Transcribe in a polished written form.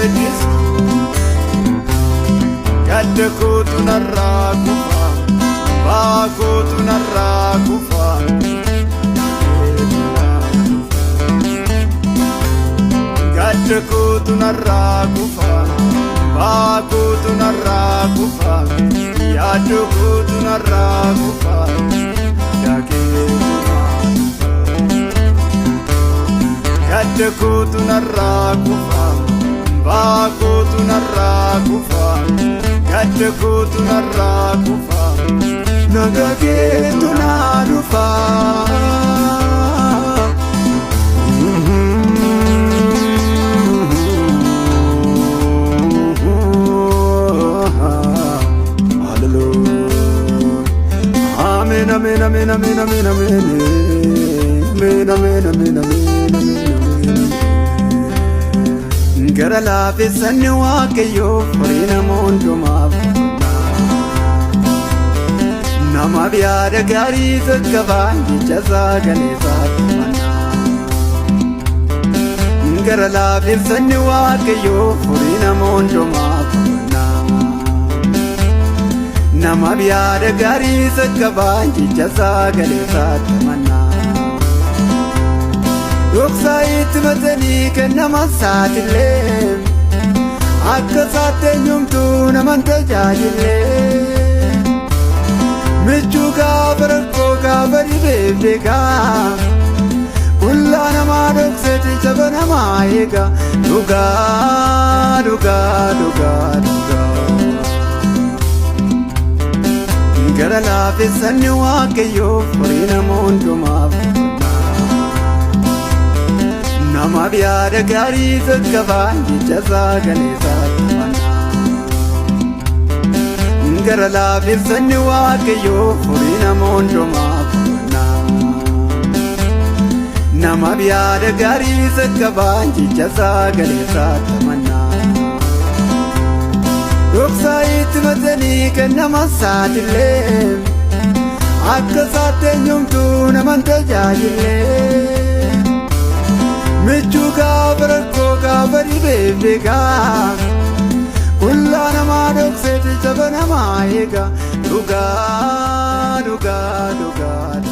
weeddisu. Gadda kootu narraa kufa, ba'aa kootu narraa kufa. Gadda kootu narraa kufa, ba'aa kootu narraa kufa, yaaddo kootu narraa kufa, dakeetu naa dhufa. Gadda kootu narraa kufa, ba'aa kootu narraa kufa, gadda kootu narraa kufa, nagaa keetu naa dhufa. Hallelujah. Amen, amen, amen, amen, amen, amen. Amen, amen, amen, amen, amen, amen. Gara laafessanni Waaqayyoo horii nama hundumaaf. Namaaf yaada gaarii qaqqabaa jecha sagalee isaatti Gara laafessanni Waaqayyoo horii nama hundumaaf. Namaaf yaada gaarii qaqqabaa jecha sagalee isaatti Dhoksaa itti matanii kennama saatillee akka isaatti eenyumtuu naman tajaajillee. Michuu gaafa rakkoo gaafa dhibeef beekaa qullaa namaa dhokseeti jaba namaa eega dhugaa dhugaa dhugaa dhugaa. Gara laafessanni Waaqayyoo horii nama hundumaaf. Namaaf yaada gaarii qaqqabaa jecha sagalee isaatti Gara laafessanni Waaqayyoo horii nama hundumaaf. Namaaf yaada gaarii qaqqabaa jecha sagalee isaatti Dhoksaa itti matanii kennama saatillee akka isaatti eenyumtuu naman tajaajillee. Michuu gaafa rakkoo gaafa dhibeef beekaa qullaa namaa dhokseeti jaba namaa eega dhugaa dhugaa dhugaa.